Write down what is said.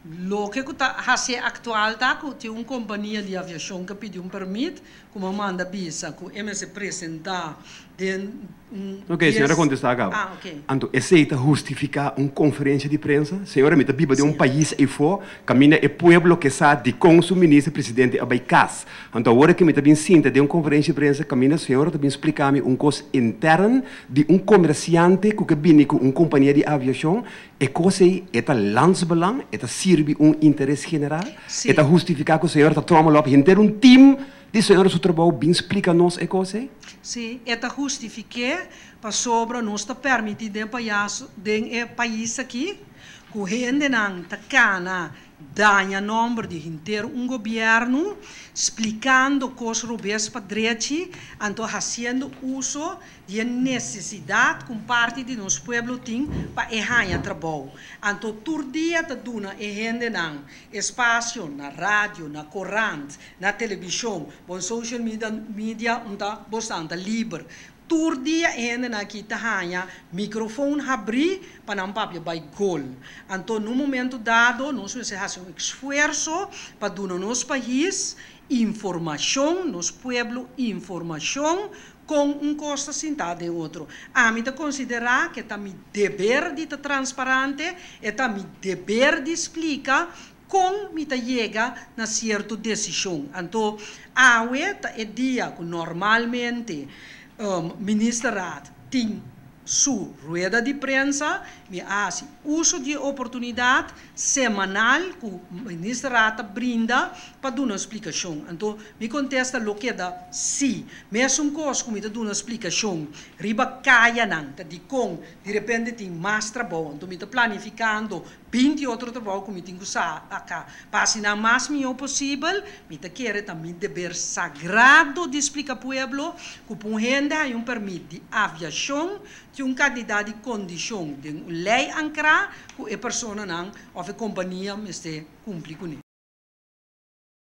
Loke ku ta hasi aktual ta ku tin un kompania di aviashon ku a pidi un pèrmit ku mi a manda bisa ku e mester presentá den un Ok, señora dies. Kontestá kaba. Ah, ok. Anto esei ta hustifiká un konferensia di prensa? Señora, mi ta biba den un Sí. pais eifó kaminda e pueblo ke sa dikon su minister presidente a bai kas. Anto awor ke mi ta bin sinta den un konferensia di prensa kaminda señora ta bin splika mi un kos intern di un komersiante ku ke bini ku un kompania di aviashon. E kos ei e ta landsbelang, e ta sirbi un interes general, e ta Sí. hustifiká ku señora ta trommel op henter un tim di señora su trabou bin splika nos e kos ei? Sí, e ta hustifik'é pasobra nos ta permití den payas den e pais aki ku hendenan ta kana daña nòmber di henter un gobièrnu, splikando kos robes pa drechi, anto hasiendo uso di e nesesidat ku un parti di nos pueblo tin pa e haña trabou. Anto tur dia ta duna e hendenan espasio na radio, na korant, na televishon, bon social media un ta bosnan ta liber. Tur dia e hendenan aki ta haña mikrofon habrí pa nan papia bai gol. Anto na un momento dado nos mester hasi un esfuerso pa duna nos pais informashon, nos pueblo informashon kon un kos ta sintá den otro. Ami ta konsiderá ku e ta mi deber di ta transparante, e ta mi deber di splika kon mi ta yega na sierto desishon. Anto awe ta e dia ku normalmente Ministerraad tin su rueda di prensa. Mi a hasi uso di e oportunidat semanal ku Ministerraad ta brinda pa duna splikashon. Anto mi kontesta lo keda sí. Mesun kos ku mi ta duna splikashon riba kayanan ta dikon di repente tin mas trabou. Anto mi ta planifikando 20 otro trabou ku mi tin ku sa aka pa asina mas mihó posibel. Mi ta kere ta mi deber sagrado di splika pueblo ku pa un hende haña un pèrmit di aviashon tin un kantidat di kondishon den un lei ankrá ku e personanan òf e kompania mester kumpli kuné.